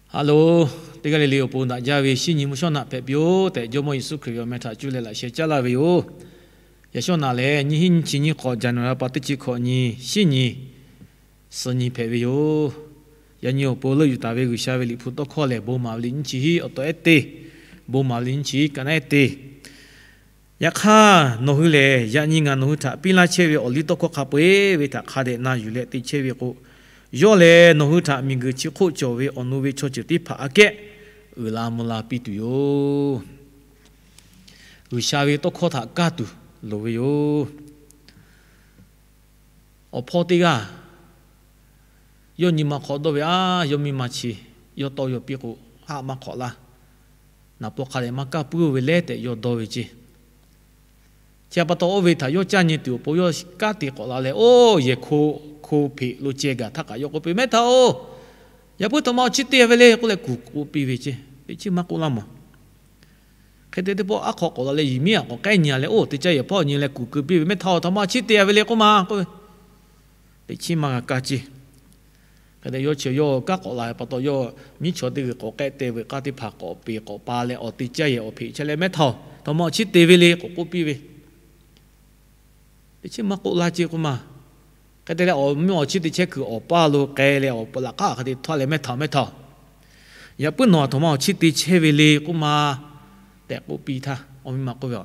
Haˍ loˬ, teˇ g'aˇ le le awˬ pon daꞈ jaˇ ve shinˉ nyi mvuhˇ shawˉ naꞈ hpehꞈ piˇ-oˆ tehꞈ, Jawˇmawˇ Yeˍsuˆ Hkriꞈ ve awˬ meh htaꞈ cuˇ leh laꞈ sheh caˉ laˇ ve yoˬ. Yaꞈ shawˉ naꞈ lehˬ, nyiˇ hinˉ nyiˇ chi nyiˇ hk'awꞈ, January pa teˇ chi hkawꞈ nyi, shinˉ nyi, suhˍ nyi hpehꞈ ve yoˬ. Yaꞈ nyi awˬ pon leuˆ yuˬ taˍ ve G'uiˬsha ve Liꞈ hpu tawˇ hkawˇ lehˬ, bon maˍ ve liꞈ nyiˇ chi hiˉ awˬ tawꞈ ehˉ teˇ, bon maˍ ve liꞈ nyiˇ chi hiˉ ka naˉ ehˉ teˇ. Yaꞈ hk'aˇ, nawˬ hui lehˬ yaꞈ nyi ngaˬ nawˬ hui htaꞈ piˇ laˇ chehˇ ve awˬ liˇ tawˇ hkawˇ hk'a peu-eˬ ve htaꞈ hk'a dehꞈ na yuˬ leh te chehˇ ve k'o, yawˇ lehˬ nawˬ hui htaꞈ miˬguiˬ chi hk'oˆ cawˬ ve awˬ nu ve chaw ceuˬ teˇ hpaˍ aꞈ kehˉ uiˍ la mvuh la piˇ tuˬ yoˬ. G'uiˬsha ve tawˇ hkawˇ htaꞈ kaˇ tuˬ loˍ ve yoˬ. Awˬ hpawˇ teˇ g'aˇ yawˇ nyi ma hk'aw dawˇ ve, a, yawˇ miˇ ma chi yawˇ tawˇ yaw piˇ k'o, haˆ maˇ hk'awꞈ laˇ. Naˍ paw hk'a dehꞈ maˇ kaˇ puiˉ-oˬ ve le tehꞈ yawˇ dawˇ ve ceˇ. Chi pa taw oˇ ve htaꞈ yawˇ caˇ nyi tuˬ awˬ pon yawˇ kanˉ te k'awꞈ la leh, oˇ yehˬ hko, hko hpeꞈ lo ceh gaˬ htaˇ kaꞈ yawˇ k'oˆ piˇ, Mehˇhtaˇ-oˬ, yaꞈ puiˉ htaꞈ ma awˬ chiˇ te ve le k'oˆ leh kuˬ k'oˆ piˇ ve ceˇ. Teꞈ chiˉ maˇ k'oˆ laˇ mawˬ. Hk'e te teˇ pawˆ aˉ hk'aw k'awꞈ la leh, yehˬ miˉ aꞈ k'awꞈ k'ehˉ nyi leh, oˇ teˇ caˇ yehˬ hpawˇ nyi leh kuˬ keu piˇ ve, Mehˇhtaˇ-oˬ, htaꞈ ma awˬ chiˇ te ve le k'oˆ ma k'oˆ ve, teꞈ chiˉ maˇ g'a kaˇ ceˇ. Hk'e te yawˇ chi yawˇ kanˉ k'awꞈ la ve pa taw, yawˇ miˉ chaw teˇ g'uiˬ k'awꞈ k'ehˆ te ve k'aˇ teˇ hpaˍ k'awꞈ peˍ k'awꞈ pa leh, awˬ teˇ caˇ yehˬ awˬ hpeꞈ chehˇ leh, Mehˇhtaˇ-oˬ, htaꞈ ma awˬ chiˇ te ve le k'oˆ k'oˆ piˇ ve, teꞈ chiˉ maˇ k'oˆ laˇ ceˇ k'oˆ ma. Hk'e te leh awˬ miˇ awˬ chiˇ te chehˇ kuiˬ awˬ paˇ lo k'ai leh, awˬ laꞈ k'aˉ hk'a te htaw leh, Mehˇhtaˇ-oˬ, Mehˇhtaˇ-oˬ, yaꞈ puiˉ nawˬ htaꞈ ma awˬ chiˇ te chehˇ ve le k'oˆ ma tehꞈ k'oˆ piˇ htaˇ, awˬ miˇ ma k'oˆ ve,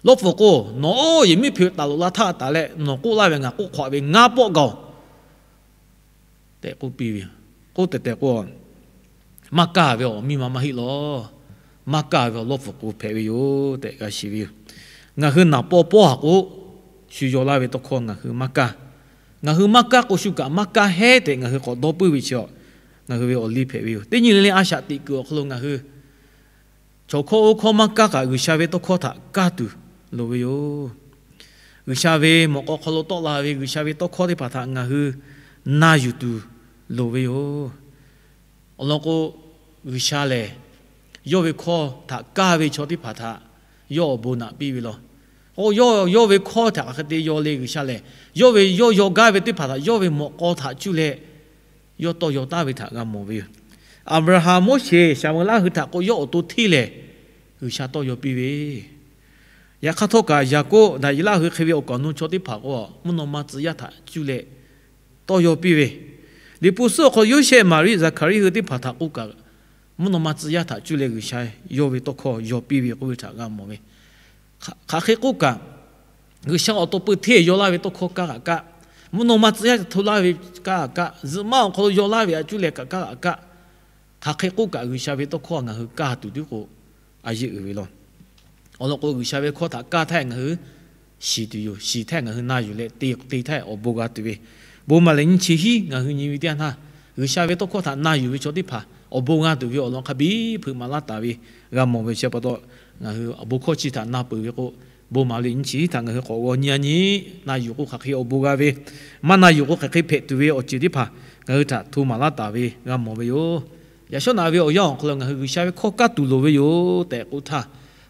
Lawˇ pfuhˍ k'o, nawˬ oˇ yehˬ miˉ hpeꞈ taˍ loꞈ la htaˇ taˍ leh nawˬ k'oˆ laˇ ve ngaˬ k'oˆ hk'awꞈ ve ngaˇ pawˆ gaˬ-oˬ tehꞈ k'oˆ piˇ ve. K'oˆ tehꞈ tehꞈ k'o, maˇ kaˇ ve awˬ miˇ ma maˇ heˆ lawˬ. Maˇ kaˇ ve awˬ lawˇ pfuhˍ k'o hpehꞈ ve yoˬ tehꞈ g'a shiˍ ve yoˬ. Ngaˬ hui naˍ paw pawˇ haˍ k'o, shu yaw laˇ ve tawˇ hkawˇ ngaˬ hui maˇ kaˇ. Ngaˬ hui maˇ kaˇ k'o, shu kaꞈ maˇ kaˇ heˉ tehꞈ ngaˬ hui k'awꞈ dawˇ puiˉ ve chi, ngaˬ hui ve awˬ liˇ hpehꞈ ve yoˬ. Teˇ nyi le le a shaꞈ teꞈ kuiˬ awˬ hk'aw lo ngaˬ hui chaw hkawˇ oˇ hkawˇ maˇ kaˇ kaꞈ, G'uiˬsha ve tawˇ hkawˇ htaꞈ kaˇ tuˬ loˍ ve yoˬ. G'uiˬsha ve mawꞈ k'aw hk'aw lo tawˆ la ve G'uiˬsha ve tawˇ hkawˇ teˇ hpaˍ htaꞈ ngaˬ hui na yuˬ tuˬ loˍ ve yoˬ. Awˬ lawn k'o, G'uiˬsha lehˬ yawˇ ve hkawˇ htaꞈ kaˇ ve chaw teˇ hpaˍ htaꞈ yawˇ awˬ bon naꞈ piˇ ve law. K'o yawˇ, yawˇ ve hkawˇ htaꞈ hk'aˬ hk'e te yaw le G'uiˬsha lehˬ, yawˇ ve yawˇ yaw gaˇ ve teˇ hpaˍ htaꞈ yawˇ ve mawꞈ k'aw htaꞈ cuˇ leh yawˇ tawˇ yaw taˍ ve htaꞈ g'a mawˬ ve yoˬ. Aˍbraˍhanˍ, Moˉseˍ, Saˍmo laˇ hui htaꞈ k'o yawˇ awˬ to hteˇ lehˬ, G'uiˬsha tawˇ yaw piˇ ve. Yaꞈ hk'aˇ htawˇ kaꞈ Yaˍkoˆ, Daˍyeˍlaˆ hui hk'e ve awˬ kaˍ awˬ nu chaw teˇ hpaˍ k'o, mvuhˇ naw ma tcuh yaˇ htaꞈ cuˇ leh tawˇ yaw piˇ ve. Liꞈ hpu suhˉ awˬ hk'aw lo Yoˇsehꞈ, Maˍriˆ, Zaˍhkaˍriˆ hui teˇ hpaˍ htaꞈ k'oˆ kaꞈ, mvuhˇ naw ma tcuh yaˇ htaꞈ cuˇ leh G'uiˬsha yawˇ ve tawˇ hkawˇ yaw piˇ ve k'oˆ ve htaꞈ g'a mawˬ ve. Hk'aˬ hk'e k'oˆ kaꞈ, G'uiˬsha awˬ to peu hteˇ yaw laˇ ve tawˇ hkawˇ kaˇ kaꞈ kaˇ, mvuhˇ naw ma tcuh yaˇ htaꞈ hto laˇ ve kaˇ kaꞈ kaˇ, zuhꞈ maˆ awˬ hk'aw lo yaw laˇ ve htaꞈ cuˇ leh kaꞈ kaˇ kaꞈ kaˇ, hk'aˬ hk'e k'oˆ kaꞈ G'uiˬsha ve tawˇ hkawˇ ngaˬ hui kaˇ tuˬ tiˉ k'o, a yeˇ uiˍ ve law. Awˬ lawn k'o, G'uiˬsha ve hkawˇ htaꞈ kaˇ htaˇ ngaˬ hui shiˍ tuˬ yoˬ. Shiˍ htaˇ ngaˬ hui na yuˬ leh te, te htaˇ awˬ bon g'a tuˬ ve. Bon maˍ lehˬ nyiˇ chi hiˉ ngaˬ hui nyi ve teˇ yanˇ htaˇ, G'uiˬsha ve tawˇ hkawˇ htaꞈ na yuˬ ve chaw teˇ hpaˍ awˬ bon g'a tuˬ ve awˬ lawn hk'a biˇ hpeuꞈ maˍ laˇ taˍ ve g'a mawˬ ve chi pa taw, ngaˬ hui awˬ bon hkawˇ chi htaꞈ na peuˬ ve k'o, bon maˍ lehˬ nyiˇ chi hiˉ htaꞈ ngaˬ hui k'awꞈ g'aw nyi a nyi, na yuˬ k'o hk'aˬ hk'e awˬ bon g'a ve, maˇ na yuˬ k'o hk'aˬ hk'e hpehꞈ tuˬ ve awˬ ceuˬ teˇ hpaˍ ngaˬ hui htaꞈ hto maˍ laˇ taˍ ve g'a mawˬ ve yoˬ. Yaꞈ shawˉ naꞈ ve awˬ yanˇ awˬ hk'aw lo ngaˬ hui G'uiˬsha ve hkawˇ kaˇ tuˬ loˍ ve yoˬ tehꞈ k'oˆ htaˇ,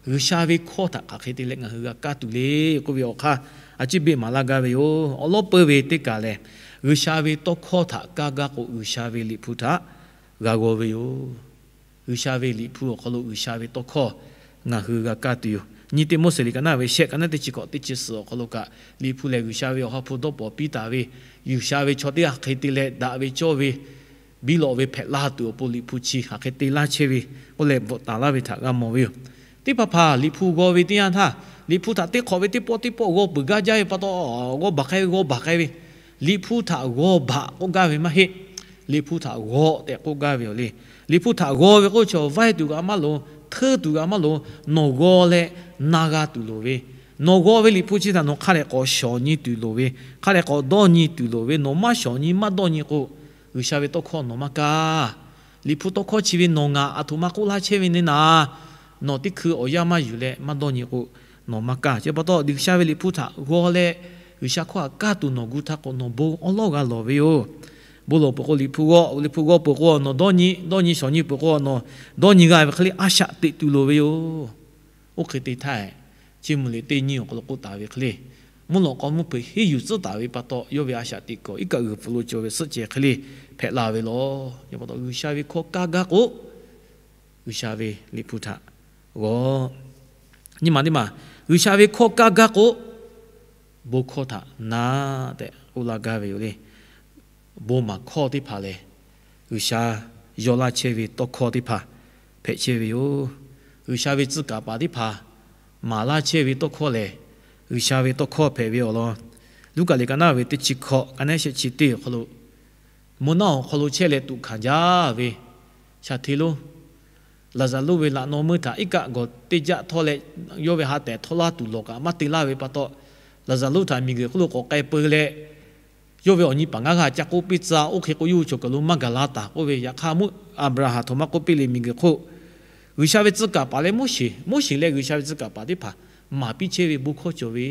G'uiˬsha ve hkawˇ htaꞈ hk'aˬ hk'e te leh ngaˬ hui g'a kaˇ tuˬ le k'oˆ ve awˬ hk'aˇ, a ciˉ beˆ maˍ laˇ gaˇ ve yoˬ. Awˬ lawn peuˬ ve teˇ kaˬ lehˬ, G'uiˬsha ve tawˇ hkawˇ htaꞈ kaˇ gaˇ k'o, G'uiˬsha ve Liꞈ hpu htaꞈ g'a g'aw ve yoˬ. G'uiˬsha ve Liꞈ hpu awˬ hk'aw lo G'uiˬsha ve tawˇ hkawˇ ngaˬ hui g'a kaˇ tuˬ yoˬ. Nyiˇ Tiˆmoˉseˍ liꞈ ka naˉ ve shehˆ, ka naˉ teˇ chi hkawꞈ teˇ chi suhˍ awˬ hk'aw lo kaꞈ, Liꞈ hpu lehˬ G'uiˬsha ve awˬ ha hpu dawˇ pawnˍ piˇ taˍ ve, G'uiˬsha ve chaw teˇ g'aˇ hk'e te leh daꞈ ve cawˇ ve, biˇ lawꞈ ve hpehꞈ laˇ tuˬ awˬ pon Liꞈ hpu chi hk'aˬ hk'e te laˇ chehˇ ve k'oˆ leh bvuhꞈ taˍ laˇ ve htaꞈ g'a mawˬ ve yoˬ. Teˇ hpaˍ hpaˍ Liꞈ hpu g'aw ve teˇ yanˇ htaˇ, Liꞈ hpu htaꞈ teˇ hk'awꞈ ve teˇ pawˆ teˇ pawˆ g'aw peuˬ gaˇ jaˇ ve pa taw, g'aw baˬ k'ai ve, g'aw baˬ k'ai ve, Liꞈ hpu htaꞈ g'aw baˬ k'oˆ gaˇ ve maˇ heˆ. Liꞈ hpu htaꞈ g'aw tehꞈ k'oˆ gaˇ ve yoˬ le. Liꞈ hpu htaꞈ g'aw ve k'oˆ chi vaiˇ tuˬ kaꞈ maˇ loˍ, hteuˇ tuˬ kaꞈ maˇ loˍ, nawˬ g'aw leh na g'a tuˬ loˍ ve, nawˬ g'aw ve Liꞈ hpu chi htaꞈ nawˬ hk'a dehꞈ k'awꞈ shawˍ nyi tuˬ loˍ ve, hk'a dehꞈ k'awꞈ dawˇ nyi tuˬ loˍ ve, nawˬ maˇ shawˍ nyi maˇ dawˇ nyi k'o, G'uiˬsha ve tawˇ hkawˇ nawˬ maˇ kaˇ. Liꞈ hpu tawˇ hkawˇ chi ve nawˬ ngaˬ aˬ htoꞈ ma k'oˆ laˇ chehˇ ve ne naˍ, nawˬ teˇ hkui awˬ yanˇ maˇ yuˬ leh maˇ dawˇ nyi k'o, nawˬ maˇ kaˇ. Chi pa taw G'uiˬsha ve Liꞈ hpu htaꞈ g'aw leh G'uiˬsha hkawˇ htaꞈ kaˇ tuˬ nawˬ gu htaˇ k'o, nawˬ bon awˉ lawˉ g'a lawˬ ve yoˬ. Bon lawˬ peuˬ k'o Liꞈ hpu g'aw, Liꞈ hpu g'aw peuˬ k'o nawˬ dawˇ nyi, dawˇ nyi shawˍ nyi peuˬ k'o nawˬ dawˇ nyi g'a ve hk'e le a shaꞈ teꞈ tuˬ loˍ ve yoˬ. Oˇ hk'e te htaˇ, Chiˇ mvuh liꞈ teˇ nyiˇ awˬ hk'aw lo k'oˆ taˍ ve hk'e le, mvuhˇ lawꞈ k'aw mvuhˇ hpeuꞈ henˇ yuˬ tcuhˉ taˍ ve pa taw, yawˇ ve a shaꞈ teꞈ kuiˬ iˉ kaˆ g'uiˬ hpfuh lo cawˬ ve suhˆ ceh hk'e le hpehꞈ la ve law. Nyi pa taw G'uiˬsha ve hkawˇ kaˇ gaˇ k'o, G'uiˬsha ve Liꞈ hpu htaꞈ g'awˇ. Nyi ma teˇ maˬ, G'uiˬsha ve hkawˇ kaˇ gaˇ k'o, bon hkawˇ htaꞈ na tehꞈ k'oˆ laˇ gaˇ ve yoˬ le. Bon maˍ hkawˇ teˇ hpaˍ lehˬ, G'uiˬsha yaw laˇ chehˇ ve tawˇ hkawˇ teˇ hpaˍ hpehꞈ chehˇ ve yoˬ. G'uiˬsha ve tcuh kaˍ paˍ teˇ hpaˍ maˍ laˇ chehˇ ve tawˇ hkawˇ lehˬ, G'uiˬsha ve tawˇ hkawˇ hpehꞈ ve awˬ lawn, Luˉkaꞈ liꞈ ka naˉ ve teˇ chi hkawꞈ, ka naˉ shehˆ chi teˇ awˬ hk'aw lo, mvuhˇ naˆ awˬ hk'aw lo chehˇ leh tuꞈ hkanˍ jaˇ ve shaˍ hteˇ lonˉ Laˍzaˍruˆ ve laꞈ naw meuˇ htaꞈ iˉ kaˆ gawˬ teˇ jaˆ htawˇ leh, yawˇ ve ha tehˍ htawˇ laˇ tuˬ lawˬ kaꞈ maˇ te laˇ ve pa taw, Laˍzaˍruˆ htaꞈ miˬguiˬ hk'oˆ lo k'awꞈ k'ai peu leh, yawˇ ve awˬ nyi paˍ ngaˇ g'aˇ ca k'oˆ piˇ tcuh, oˇ hk'e k'o yawˇ hui cawˬ kaˬ lo maˇ gaˬ la taˍ k'oˆ ve. Yaꞈ hk'aˇ, Aˍbraˍhanˍ htaꞈ maˇ k'oˆ piˇ le, miˬguiˬ hk'oˆ G'uiˬsha ve tcuh kaˍ paˍ leh Moˉseˍ, Moˉseˍ leh G'uiˬsha ve tcuh kaˍ paˍ teˇ hpaˍ maˍ piˇ chehˇ ve bon hkawˇ cawˬ ve,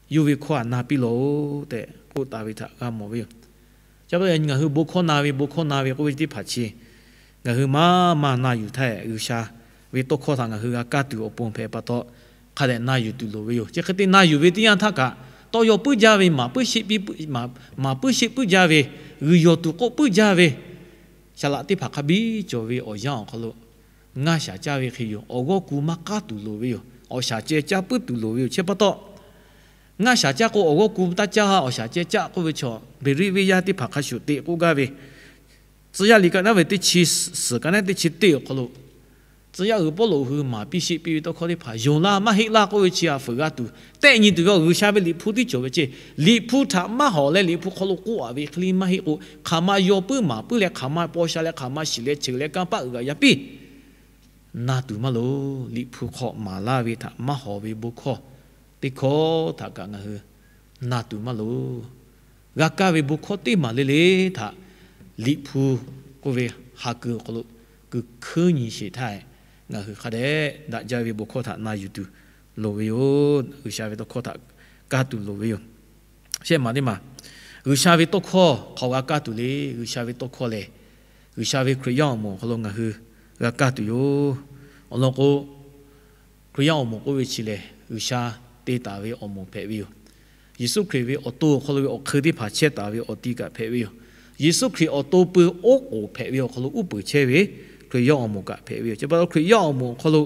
yawˇ ve hkawˇ htaꞈ na piˇ lawˬ-oˬ tehꞈ k'oˆ taˍ ve htaꞈ g'a mawˬ ve yoˬ. Chi pa taw ngaˬ hui bon hkawˇ na ve, bon hkawˇ na ve k'oˆ ve teˇ hpaˍ chi ngaˬ hui maˇ maˇ na yuˬ htaˇ, G'uiˬsha ve tawˇ hkawˇ htaꞈ ngaˬ hui g'a kaˇ tuˬ awˬ pon hpehꞈ pa taw, hk'a dehꞈ na yuˬ tuˬ loˍ ve yoˬ. Chi hk'e te na yuˬ ve teˇ yanˇ htaˇ kaꞈ, tawˇ yaw puiˉ jaˇ ve, maˍ puiˉ sheˆ puiˉ jaˇ ve, G'uiˬ yawˬ tuˬ k'oˆ puiˉ jaˇ ve, saˍ laꞈ teˇ hpaˍ hk'a biˇ cawˬ ve awˬ yanˇ awˬ hk'aw lo, ngaˇ shaˍ caˇ ve hk'e yoˬ. Awˬ g'awˇ ku maˇ k'aˉ tuˬ loˍ ve yoˬ. Awˬ shaˍ ceh caˇ puiˉ tuˬ loˍ ve yoˬ. Chi pa taw, ngaˇ shaˍ caˇ k'o awˬ g'awˇ ku taˇ caˇ, awˬ shaˍ ceh caˇ k'oˆ ve chaw Beˍriˆ venˇ yaˇ teˇ hpaˍ hk'a shuˍ te k'oˆ gaˇ ve, Tcuh yaˇ liꞈ ka naˉ ve teˇ chi suhˍ, ka naˉ teˇ chi teˇ awˬ hk'aw lo, tcuh yaˇ uiˍ Pawˇluꞈ hui maˍ piˇ sheˆ piˇ ve tawˇ hkawˇ teˇ hpaˍ yonˍ la maˇ heˆ laˇ k'oˆ ve chi htaꞈ fuiˍ g'a tuˬ, tehˆ nyi tuˬ ve awˬ G'uiˬsha ve Liꞈ hpu tiˉ cawˬ ve ceˇ. Liꞈ hpu htaꞈ maˇ hawˍ leh Liꞈ hpu hk'aw lo k'oˆ a ve hk'e le maˇ heˆ k'o, hk'aˬ ma yaw puiˉ maˍ puiˉ leh hk'aˬ ma paw sha leh hk'aˬ ma shiˍ leh cheuˬ leh kanˇ paˆ uiˍ g'aꞈ yaˇ piˇ na tuˬ maˇ loˍ. Liꞈ hpu hk'aw maˍ laˇ ve htaꞈ maˇ hawˍ ve bon hkawˇ teˇ hkawˇ htaꞈ kaꞈ ngaˬ hui na tuˬ maˇ loˍ. G'a kaˇ ve bon hkawˇ teˇ maˬ le le htaꞈ Liꞈ hpu k'oˆ ve ha kuiˬ awˬ hk'aw lo kuiˬ hkuiˉ nyi sheˍ htaˇ, ngaˬ hui hk'a dehꞈ daꞈ jaˇ ve bon hkawˇ htaꞈ na yuˬ tuˬ loˍ ve yoˬ. G'uiˬsha ve tawˇ hkawˇ htaꞈ kaˇ tuˬ loˍ ve yoˬ. Shehˆ maˬ teˇ maˬ, G'uiˬsha ve tawˇ hkawˇ hk'aw g'a kaˇ tuˬ le. G'uiˬsha ve tawˇ hkawˇ lehˬ, G'uiˬsha ve Hkriꞈ yaˇ awˬ moˍ awˬ hk'aw lo ngaˬ hui g'a kaˇ tuˬ yoˬ. Awˬ lawn k'o, Hkriꞈ yaˇ awˬ moˍ k'oˆ ve chi lehˬ, G'uiˬsha te taˍ ve awˬ moˍ hpehꞈ ve yoˬ. Yeˍsuˆ Hkriꞈ ve awˬ to awˬ hk'aw lo ve awˬ hk'eun teˇ hpaˍ chehˇ taˍ ve awˬ ti kaꞈ hpehꞈ ve yoˬ. Yeˍsuˆ Hkriꞈ awˬ to pui oˉ k'oˍ hpehꞈ ve awˬ hk'aw lo uˉ peunˍ chehˇ ve Hkriꞈ yaˇ awˬ moˍ kaꞈ hpehꞈ ve yoˬ. Chi pa taw Hkriꞈ yaˇ awˬ moˍ awˬ hk'aw lo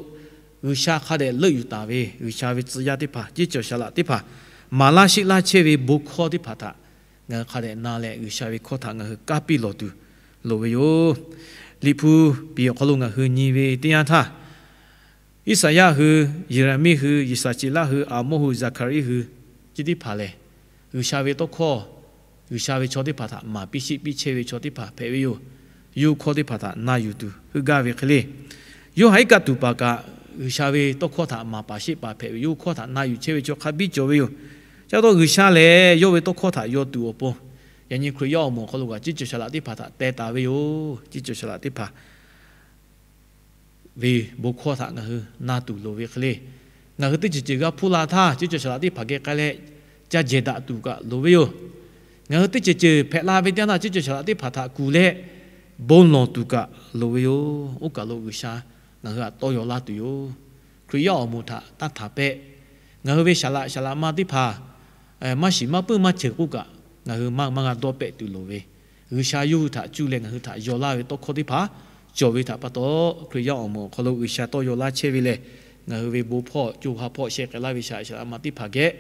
G'uiˬsha hk'a dehꞈ leuˆ yuˬ taˍ ve G'uiˬsha ve tcuh yaˇ teˇ hpaˍ, ceˇ cawˬ shaˍ laꞈ teˇ hpaˍ, maˍ laˇ sheˆ laˇ chehˇ ve bon hkawˇ teˇ hpaˍ htaꞈ ngaˬ hui hk'a dehꞈ na leh, G'uiˬsha ve hkawˇ htaꞈ ngaˬ hui kaˇ piˇ lawˬ tuˬ loˍ ve yoˬ. Liꞈ hpu piˍ awˬ hk'aw lo ngaˬ hui nyi ve teˇ yanˇ htaˇ, Iˉsaˍyaˆ hui, Yeˍraˍmiˆ hui, Yeˍsaˍceˍlaˆ hui, Aˍmoˆ hui, Zaˍhkaˍriˆ hui, chi teˇ hpaˍ lehˬ, G'uiˬsha ve tawˇ hkawˇ, G'uiˬsha ve chaw teˇ hpaˍ htaꞈ maˍ piˇ sheˆ piˇ chehˇ ve chaw teˇ hpaˍ hpehꞈ ve yoˬ. Yawˇ hui hkawˇ teˇ hpaˍ htaꞈ na yuˬ tuˬ heuˆ gaˇ ve hk'e le, yawˇ hui iˉ kaˆ tuˬ paˍ kaꞈ G'uiˬsha ve tawˇ hkawˇ htaꞈ maˍ paˍ sheˆ paˍ hpehꞈ ve, yawˇ hui hkawˇ htaꞈ na yuˬ chehˇ ve chaw hk'a biˇ cawˬ ve yoˬ. Chi pa taw G'uiˬsha lehˬ, yawˇ ve tawˇ hkawˇ htaꞈ yaw tuˬ awˬ pon, yaꞈ nyi Hkriꞈ yaˇ awˬ moˍ awˬ hk'aw lo kaꞈ ceˇ cawˬ shaˍ laꞈ teˇ hpaˍ htaꞈ teh taˍ ve yoˬ. Ceˇ cawˬ shaˍ laꞈ teˇ hpaˍ ve bon hkawˇ htaꞈ ngaˬ hui na tuˬ loˍ ve hk'e le, ngaˬ hui teˇ ceuˬ ceuˬ g'a hpuˇ la htaˇ, ceˇ cawˬ shaˍ laꞈ teˇ hpaˍ geh k'ai leh, ca jehˬ daꞈ tuˬ kaꞈ loˍ ve yoˬ. Ngaˬ hui teˇ ceuˬ ceuˬ hpehꞈ la ve teˇ yanˇ htaˇ, ceˇ cawˬ shaˍ laꞈ teˇ hpaˍ htaꞈ kuˬ leh bon lawˬ tuˬ kaꞈ loˍ ve yoˬ. Oˇ kaˬ lo G'uiˬsha ngaˬ hui htaꞈ tawˇ yaw laˇ tuˬ yoˬ. Hkriꞈ yaˇ awˬ moˍ htaꞈ taˇ htaˍ pehˆ. Ngaˬ hui ve shaˍ laꞈ shaˍ laꞈ ma teˇ hpaˍ maˇ shiˍ maˇ puiˉ maˇ ceuˬ k'oˆ kaꞈ, ngaˬ hui maˇ maˇ g'a dawˇ pehˆ tuˬ loˍ ve, G'uiˬsha yawˇ hui htaꞈ cuˇ leh ngaˬ hui htaꞈ yaw laˇ ve tawˇ hkawˇ teˇ hpaˍ cawˬ ve htaꞈ pa taw, Hkriꞈ yaˇ awˬ moˍ awˬ hk'aw lo G'uiˬsha tawˇ yaw laˇ chehˇ ve lehˬ, ngaˬ hui ve bon hpawˇ co ha hpawˇ sheh k'ai laˇ ve shaˍ laꞈ shaˍ laꞈ ma teˇ hpaˍ geh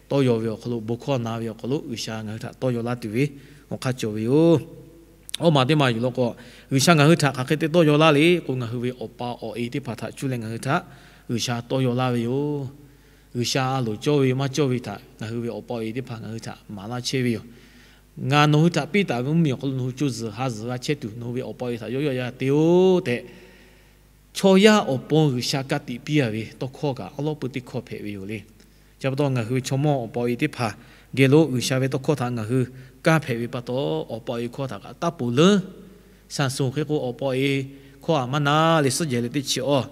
tawˇ yaw ve awˬ hk'aw lo, bon hkawˇ na ve awˬ hk'aw lo G'uiˬsha ngaˬ hui htaꞈ tawˇ yaw laˇ tuˬ ve awˬ hk'aˇ cawˬ ve yoˬ. Awˇ maˬ teˇ maˬ yuˬ law k'o, G'uiˬsha ngaˬ hui htaꞈ hk'aˬ hk'e te tawˇ yaw laˇ le k'o, ngaˬ hui ve awˬ pa awˬ e teˇ hpaˍ htaꞈ cuˇ leh ngaˬ hui htaꞈ G'uiˬsha tawˇ yaw laˇ ve yoˬ. G'uiˬsha a loˍ cawˇ ve maˇ cawˇ ve htaꞈ ngaˬ hui ve awˬ pa awˬ e teˇ hpaˍ ngaˬ hui htaꞈ maˍ laˇ chehˇ ve yoˬ. Ngaˬ nawˬ hui htaꞈ piˇ taˍ ve mvuhˇmiˬ awˬ hk'aw lo nawˬ hui co zuhˬ ha zuhˬ g'a chehˇ tuˬ nawˬ hui ve awˬ pa awˬ e htaꞈ yawˇ yawˇ yaˇ te-oˬ tehꞈ, chaw yaˇ awˬ pon G'uiˬsha ka tiꞈ piˇ a ve tawˇ hkawˇ kaꞈ awˉ lawˉ peu teˇ hkawˇ hpehꞈ ve yoˬ le. Chi pa taw ngaˬ hui ve chaw mawˇ awˬ pa awˬ e teˇ hpaˍ geh lo G'uiˬsha ve tawˇ hkawˇ htaꞈ ngaˬ hui kaˇ hpehꞈ ve pa taw, awˬ pa awˬ e hkawˇ htaꞈ kaꞈ taˇ ponˬ leuˉ. Saˍsonˍ hk'e k'o, awˬ pa awˬ e hkawˇ htaꞈ maˇ na leh suhˉ jehˬ leh teˇ chi awˇ,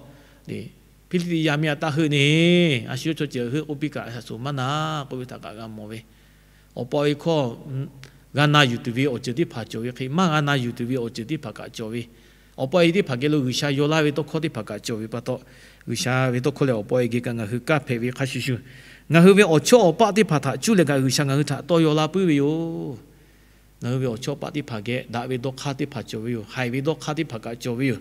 Hpiˇliˇtiˆ yaˇ miˇ a taˇ heuˆ neˇ, a shu yawˇ chaw ceuˬ heuˆ k'oˆ piˇ kaꞈ, Saˍsonˍ maˇ na k'oˆ ve htaꞈ kaꞈ g'a mawˬ ve. Awˬ pa awˬ e hkawˇ g'a na yuˬ tuˬ ve awˬ ceuˬ teˇ hpaˍ cawˬ ve hk'e, maˇ g'a na yuˬ tuˬ ve awˬ ceuˬ teˇ hpaˍ kaꞈ cawˬ ve. Awˬ pa awˬ e teˇ hpaˍ geh lo G'uiˬsha yaw laˇ ve tawˇ hkawˇ teˇ hpaˍ kaꞈ cawˬ ve pa taw, G'uiˬsha ve tawˇ hkawˇ leh awˬ pa awˬ e geh kaꞈ ngaˬ hui kaˇ hpehꞈ ve hk'a shuˍ shuˍ, Ngaˬ hui ve awˬ chawˇ awˬ paˆ teˇ hpaˍ htaꞈ cuˇ leh kaꞈ G'uiˬsha ngaˬ hui htaꞈ tawˇ yaw laˇ puiˉ ve yoˬ. Ngaˬ hui ve awˬ chawˇ paˆ teˇ hpaˍ geh daꞈ ve dawˇ hk'aˇ teˇ hpaˍ cawˬ ve yoˬ. Haiˬ ve dawˇ hk'aˇ teˇ hpaˍ kaꞈ cawˬ ve yoˬ.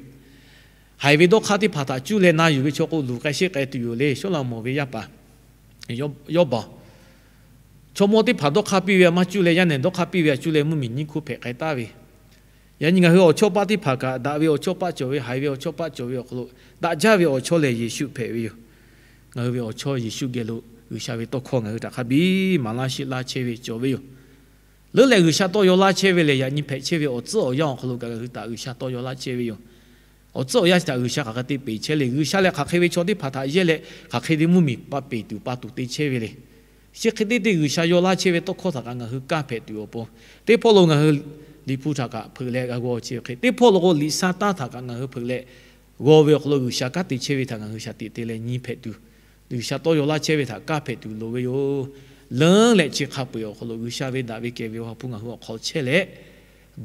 Haiˬ ve dawˇ hk'aˇ teˇ hpaˍ htaꞈ cuˇ leh na yuˬ ve chaw k'o, luˬ k'ai sheˆ k'ai tuˬ yoˬ le. Sawˉlaꞈmonˍ ve yaˇ paˍ Yawˇbaˬ, chaw mawˇ teˇ hpaˍ dawˇ hk'aˇ piˇ ve a maˇ cuˇ leh, yaˇ nehˬ dawˇ hk'aˇ piˇ ve a cuˇ leh, mvuhˇmiˬ nyiˇ hkuˇ hpehꞈ k'ai taˍ ve. Yaꞈ nyi ngaˬ hui awˬ chawˇ paˆ teˇ hpaˍ kaꞈ, daꞈ ve awˬ chawˇ paˆ cawˬ ve, haiˬ ve awˬ chawˇ paˆ cawˬ ve awˬ hk'aw lo, daꞈ jaˇ ve awˬ chawˇ lehˬ Yeˍsuˆ hpehꞈ ve yoˬ. Ngaˬ hui ve awˬ chawˇ Yeˍsuˆ geh lo G'uiˬsha ve tawˇ hkawˇ ngaˬ hui htaꞈ hk'a biˇ maˍ laˇ sheˆ laˇ chehˇ ve cawˬ ve yoˬ. Leuˉ leh G'uiˬsha tawˇ yaw laˇ chehˇ ve lehˬ, yaꞈ nyi hpehꞈ chehˇ ve awˬ tcuhˉ awˬ yanˇ awˬ hk'aw lo kaꞈ ngaˬ hui htaꞈ G'uiˬsha tawˇ yaw laˇ chehˇ ve yoˬ. Awˬ tcuhˉ awˬ yanˇ chi htaꞈ G'uiˬsha hk'aˬ hk'e te peˬ chehˇ le. G'uiˬsha lehˬ hk'aˬ hk'e ve chaw teˇ hpaˍ htaꞈ yehˇ leh, hk'aˬ hk'e te mvuhˇmiˬ pa peˬ tuˬ pa tuˬ te chehˇ ve le. Chi hk'e te te G'uiˬsha yaw laˇ chehˇ ve tawˇ hkawˇ htaꞈ kaꞈ ngaˬ hui kaˇ hpehꞈ tuˬ awˬ pon, teˇ hpawˇ lo ngaˬ hui Liꞈ hpu htaꞈ kaꞈ hpeuꞈ leh g'a g'aw chehˇ ve hk'e, teˇ hpawˇ lo k'o liꞈ sa taˇ htaꞈ kaꞈ ngaˬ hui hpeuꞈ leh g'aw ve awˬ hk'aw lo G'uiˬsha kanˉ te chehˇ ve htaꞈ ngaˬ hui shaˍ tiꞈ te leh nyi hpehꞈ tuˬ, G'uiˬsha tawˇ yaw laˇ chehˇ ve htaꞈ kaˇ hpehꞈ tuˬ loˍ ve yoˬ. Leuˉ leh chi hk'a peu-eˬ awˬ hk'aw lo G'uiˬsha ve daꞈ ve kehˬ ve awˬ ha hpu ngaˬ hui awˬ hk'aw chehˇ leh,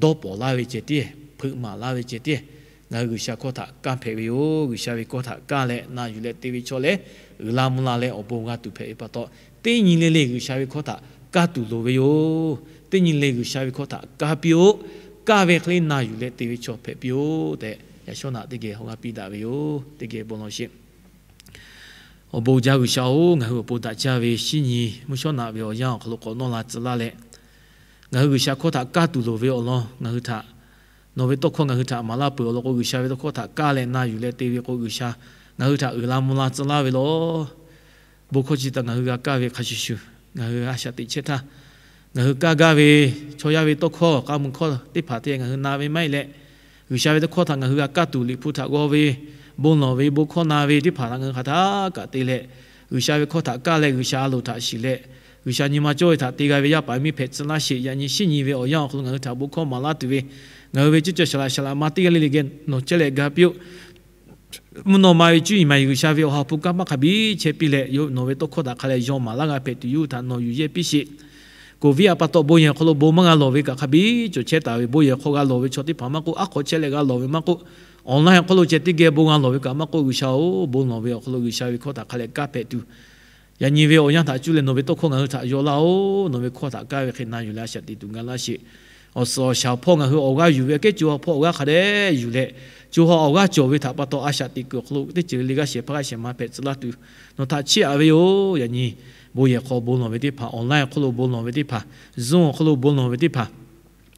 dawˇ pawˍ laˇ ve ceh tiˉ, hpeuꞈ maˍ laˇ ve ceh tiˉ, ngaˬ hui G'uiˬsha hkawˇ htaꞈ kaˇ hpehꞈ ve yoˬ. G'uiˬsha ve hkawˇ htaꞈ kaˇ leh na yuˬ leh te ve chaw lehˬ, uiˍ la mvuh la leh awˬ bon g'a tuˬ hpehꞈ ve pa taw, teˇ nyi le le G'uiˬsha ve hkawˇ htaꞈ kaˇ tuˬ loˍ ve yoˬ. Teˇ nyi le G'uiˬsha ve hkawˇ htaꞈ kaˇ piˇ-oˆ. Kaˇ ve hk'e le na yuˬ leh te ve chaw hpehꞈ piˇ-oˆ tehꞈ, yaꞈ shawˉ naꞈ teˇ geh haw g'a piˇ daꞈ ve yoˬ. Teˇ geh bon lawˬ sheˍ. Awˬ bon jaˇ G'uiˬsha-oˬ, ngaˬ hui awˬ pon daꞈ jaˇ ve shinˉ nyi mvuhˇ shawˉ naꞈ ve awˬ yanˇ awˬ hk'aw lo k'awꞈ nawˇ la tcuh laˇ leh, ngaˬ hui G'uiˬsha hkawˇ htaꞈ kaˇ tuˬ loˍ ve awˬ lawn ngaˬ hui htaꞈ, nawˬ ve tawˇ hkawˇ ngaˬ hui htaꞈ maˍ laˇ peuˬ awˬ lawn k'o, G'uiˬsha ve tawˇ hkawˇ htaꞈ kaˇ leh na yuˬ leh te ve k'o, G'uiˬsha ngaˬ hui htaꞈ uiˍ la mvuh la tcuh laˇ ve law. Bon hkawˇ chi htaꞈ ngaˬ hui g'a kaˇ ve hk'a shuˍ shuˍ, ngaˬ hui a shaꞈ teꞈ chehˇ htaˇ, ngaˬ hui kaˇ gaˇ ve chaw yaˇ ve tawˇ hkawˇ k'a mui hkawˇ teˇ hpaˍ te ngaˬ hui na ve maˇ heˆ leh, G'uiˬsha ve tawˇ hkawˇ htaꞈ ngaˬ hui g'a kaˇ tuˬ Liꞈ hpu htaꞈ g'aw ve, bon lawˬ ve bon hkawˇ na ve teˇ hpaˍ htaꞈ ngaˬ hui hk'aˬ htaˇ kaꞈ te leh, G'uiˬsha ve hkawˇ htaꞈ kaˇ leh G'uiˬsha a loˍ htaꞈ shiˍ leh, G'uiˬsha nyi ma cawˇ ve htaꞈ te g'a ve yaˇ paˍ miˇ hpehꞈ tcuh laˇ sheˍ. Yaꞈ nyi shinˉ nyi ve awˬ yanˇ awˬ hk'aw lo ngaˬ hui htaꞈ bon hkawˇ maˍ laˇ tuˬ ve, ngaˬ hui ve ceˇ cawˬ shaˍ laꞈ shaˍ laꞈ ma teˇ g'aˇ le le geh nawˬ chehˇ leh ga piˇ-oˆ. Mvuhˇ naw ma ve cuˇ yiˍ maˍ yiˍ G'uiˬsha ve awˬ ha hpu kanˇ paˆ hk'a biˇ chehˇ piˇ leh, nawˬ ve tawˇ hkawˇ htaꞈ hk'a leh yaw maˍ laˇ g'a hpehꞈ tuˬ yawˇ hui htaꞈ nawˬ yuˬ yehˇ piˇ sheˍ. Covid a pa taw bon yehˬ hk'aw lo bon maˇ g'a lawˬ ve kaꞈ hk'a biˇ cawˬ chehˇ taˍ ve, bon yehˬ hk'aw g'a lawˬ ve chaw teˇ hpaˍ maˇ k'oˆ, aˉ hk'aw chehˇ leh g'a lawˬ ve maˇ k'oˆ, online hk'aw lo ceh teˇ geh bon g'a lawˬ ve kaꞈ maˇ k'oˆ, G'uiˬsha-oˬ, bon lawˬ ve awˬ hk'aw lo G'uiˬsha ve hkawˇ htaꞈ hk'a leh kaˇ hpehꞈ tuˬ, yaꞈ nyi ve awˬ yanˇ htaꞈ cuˇ leh nawˬ ve tawˇ hkawˇ ngaˬ hui htaꞈ yaw laˇ-oˬ. Nawˬ ve hkawˇ htaꞈ kaˇ ve hk'e na yuˬ leh a shaꞈ teꞈ tuˬ ga laˇ sheˍ. Awˬ suhˍ awˬ shaˍ awˬ hpawˇ ngaˬ hui awˬ g'aˇ yuˬ ve aꞈ kehˉ co ha hpawˇ awˬ g'aˇ hk'a dehꞈ yuˬ leh, co ha awˬ g'aˇ cawˬ ve htaꞈ pa taw a shaꞈ teꞈ kuiˬ awˬ hk'aw lo teˇ ceuˬ le le g'aˇ shehˍ hpaˇ g'aˇ shehˍ ma hpehꞈ tcuh laˇ tuˬ, nawˬ htaꞈ chiˇ aꞈ ve yoˬ. Yaꞈ nyi bon yehˬ hk'aw bon lawˬ ve teˇ hpaˍ, online awˬ hk'aw lo bon lawˬ ve teˇ hpaˍ, Zoom awˬ hk'aw lo bon lawˬ ve teˇ hpaˍ,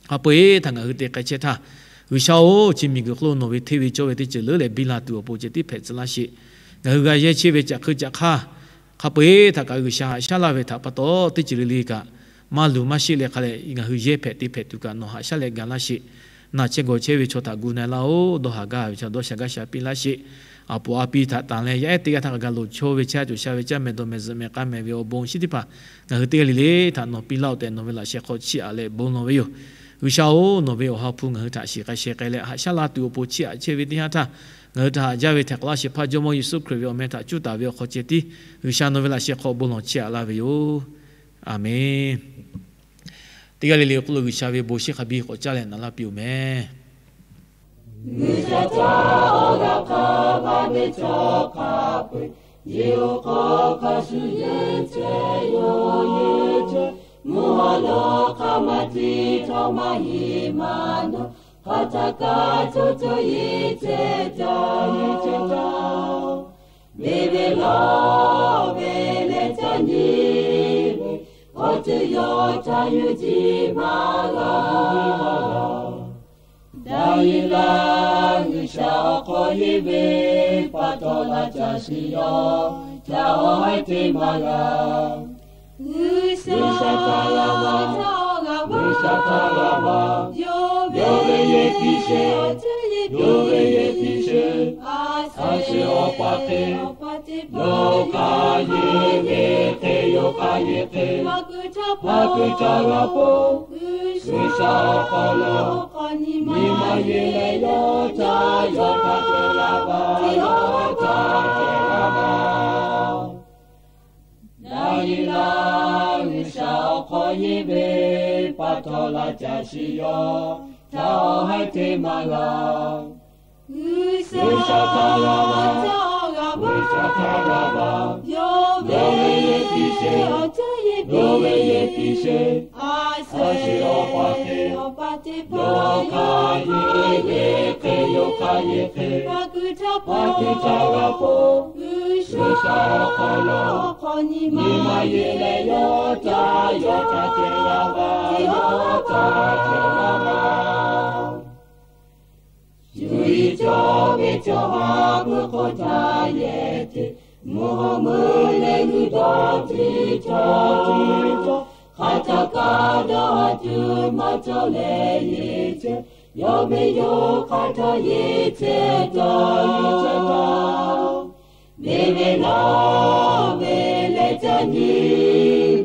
hk'a peu-eˬ htaꞈ ngaˬ hui te k'ai chehˇ htaˇ, G'uiˬsha-oˬ, chi miˬguiˬ hk'oˆ lo nawˬ ve hteˇ ve cawˇ ve teˇ ceuˬ leuˉ leh biˇ la tuˬ awˬ pon ceh tiˉ hpehꞈ tcuh laˇ sheˍ. Ngaˬ hui g'a yehˇ chehˇ ve caꞈ hk'eu caꞈ hk'aˇ, hk'a peu-eˬ htaꞈ kaꞈ G'uiˬsha haꞈ shaˉ laˇ ve htaꞈ pa taw, teˇ ceuˬ le le kaꞈ maˇ luˬ maˇ sheˆ leh hk'a leh ngaˬ hui yehˇ hpehꞈ te hpehꞈ tuˬ kaꞈ nawˬ haꞈ shaˉ leh ga laˇ sheˍ. Naˬ chehˇ gawˬ chehˇ ve chaw htaꞈ gu na-e laˇ-oˬ. Dawˇ haˍ gaˇ ve chaw dawˇ sha gaˇ sha piˇ laˇ sheˍ. A poˍ a pi htaꞈ tanˬ leh yaˇ ehˉ teˇ g'aˇ htaˇ kaꞈ ga loˍ chawˇ ve caˇ cawˬ sha ve caˇ mehˍ dawˬ mehˍ zuhꞈ mehˍ k'a mehˍ ve awˬ bon shinˉ teˇ hpaˍ ngaˬ hui teˇ g'aˇ le le htaꞈ nawˬ piˇ laˇ-oˬ tehꞈ nawˬ ve laꞈ sheh hk'aw chiˇ aꞈ leh bon lawˬ ve yoˬ. G'uiˬsha-oˬ, nawˬ ve awˬ ha hpu ngaˬ hui htaꞈ shiˍ k'ai sheh k'ai leh haꞈ shaˉ la tuˬ awˬ pon chiˇ aꞈ chehˇ ve teˇ yanˇ htaˇ, ngaˬ hui htaꞈ haꞈ jaˇ ve Htaiˍ hk'awꞈ laˇ shehˍ hpaˇ Jawˇmawˇ Yeˍsuˆ Hkriꞈ ve awˬ meh htaꞈ cuˇ taˍ ve awˬ hk'aw ceh tiˉ G'uiˬsha nawˬ ve laꞈ sheh hk'aw bon lawˬ chiˇ aꞈ laˇ ve yoˬ. Aˬmenˍ. Teˇ g'aˇ le le awˬ hk'oˆ lo G'uiˬsha ve bon shinˉ hk'a biˇ k'awꞈ caˇ leh naˍ laˇ piˇ-oˬ meh. G'uiˬsha htaꞈ awˬ g'aˇ hk'a va ve chaw hk'a peu-eˬ, yehˬ awˬ hk'aw hk'a shuˍ yehˬ chehˇ yoˬ. Mvuhˇ haw lo hk'a maˇ tiˉ htawˇ maˇ heˆ maˇ dawˇ, hk'aˬ htaˇ kaꞈ co co yehˬ chehˇ jaˇ yehˬ chehˇ jaˇ. Beˬ ve lawˬ ve leh ca nyi ve, awˬ ceuˬ yawˇ ca yuˬ jiˇ maˇ g'a. Daꞈ-e laˇ, G'uiˬsha awˬ hk'aw yehˬ ve pa taw laˇ ca shiˍ yawˇ ca awˬ haiˉ te maˇ g'a. G'uiˬsha htaꞈ g'a va, G'uiˬsha htaꞈ g'a va, yawˇ ve yehˬ piˇ sheˍ, yawˇ ve yehˬ piˇ sheˍ. A shu awˬ pa hk'e, yawˇ hk'a yehˬ ve hk'e, yawˇ hk'a yehˬ hk'e, maˇ kuiˬ htaˇ g'a po. G'uiˬsha awˬ hk'aw lo nyi ma yehˬ leh yawˇ ca yawˇ htaꞈ te la va, yawˇ htaꞈ te la va. Daꞈ-e laˇ, G'uiˬsha awˬ hk'aw yehˬ ve pa taw laˇ ca shiˍ yawˇ ca awˬ haiˉ te maˇ g'a. G'uiˬsha htaꞈ g'a va, G'uiˬsha htaˇ g'a va, yawˇ ve yehˬ piˇ sheˍ, yawˇ ve yehˬ piˇ sheˍ. A shu awˬ pa hk'e, awˬ pa teˇ hpaˍ yawˇ hk'aˇ yeˬ hk'e, yawˇ hk'aˇ yeˬ hk'e, pa kuiˬ htaˇ pa kuiˬ htaˇ g'a k'oˆ, G'uiˬsha awˬ hk'aw lo awˬ hk'aw nyi ma yeˬ leh yawˇ htaꞈ, yawˇ htaꞈ ceh g'a va, yawˇ htaꞈ ceh g'a va. Shu yiˍ cawˇ ve chaw ha hpu hk'oˆ htaˇ yehˬ te, mvuhˇ haw mvuhˇ leh g'uiˬ dawˇ tiˇ cawˇ tiˇ cawˇ, hk'a htaꞈ kaꞈ dawˇ tuˬ maˇ cawˇ leh yeˬ chehˇ, yawˇ ve yawˇ hk'a htaꞈ yeˬ chehˇ taˍ, yeˬ chehˇ taˍ. Ve ve nawˬ ve leh ca nyi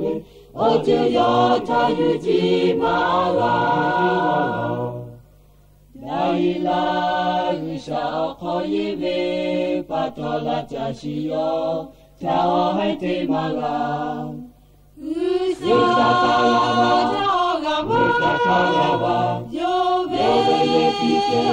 ve, awˬ ceuˬ yawˇ htaꞈ yuˬ jiˇ maˇ g'a. Daˍyeˍlaˆ G'uiˬsha awˬ hk'aw yeˬ ve pa taw laˇ caˇ shiˍ yawˇ htaꞈ awˬ haiˉ teˇ maˇ g'a. G'uiˬsha htaˇ g'a va, G'uiˬsha htaˇ g'a va, yawˇ ve yehˬ piˇ sheˍ,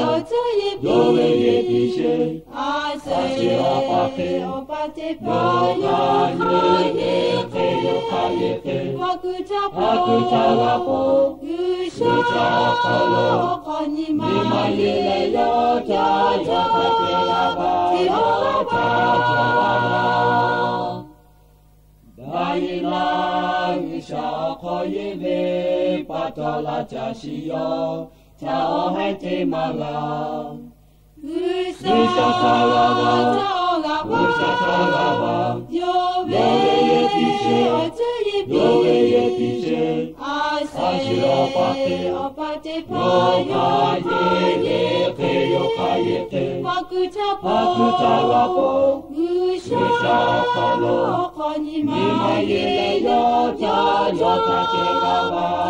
yawˇ ve yehˬ piˇ sheˍ. A shu awˬ pa hk'e, awˬ pa teˇ hpaˍ yawˇ hk'aˇ yeˬ hk'e, yawˇ hk'aˇ yeˬ hk'e, pa kuiˬ htaˇ pa kuiˬ htaˇ g'a k'oˆ, G'uiˬsha awˬ hk'aw lo awˬ hk'aw nyi ma yeˬ leh yawˇ htaꞈ, yawˇ htaꞈ ceh g'a va, yawˇ htaꞈ ceh g'a va. Daˍyeˍlaˆ G'uiˬsha awˬ hk'aw yeˬ ve pa taw laˇ caˇ shiˍ yawˇ htaꞈ awˬ haiˉ teˇ maˇ g'a. G'uiˬsha htaˇ g'a va, G'uiˬsha htaˇ g'a va, yawˇ ve yehˬ piˇ sheˍ, yawˇ ve yehˬ piˇ sheˍ. A shu awˬ pa hk'e, awˬ pa teˇ hpaˍ yawˇ hk'aˇ yeˬ hk'e, yawˇ hk'aˇ yeˬ hk'e, pa kuiˬ htaˇ pa kuiˬ htaˇ g'a k'oˆ, G'uiˬsha awˬ hk'aw lo awˬ hk'aw nyi ma yeˬ leh yawˇ htaꞈ, yawˇ htaꞈ ceh g'a va.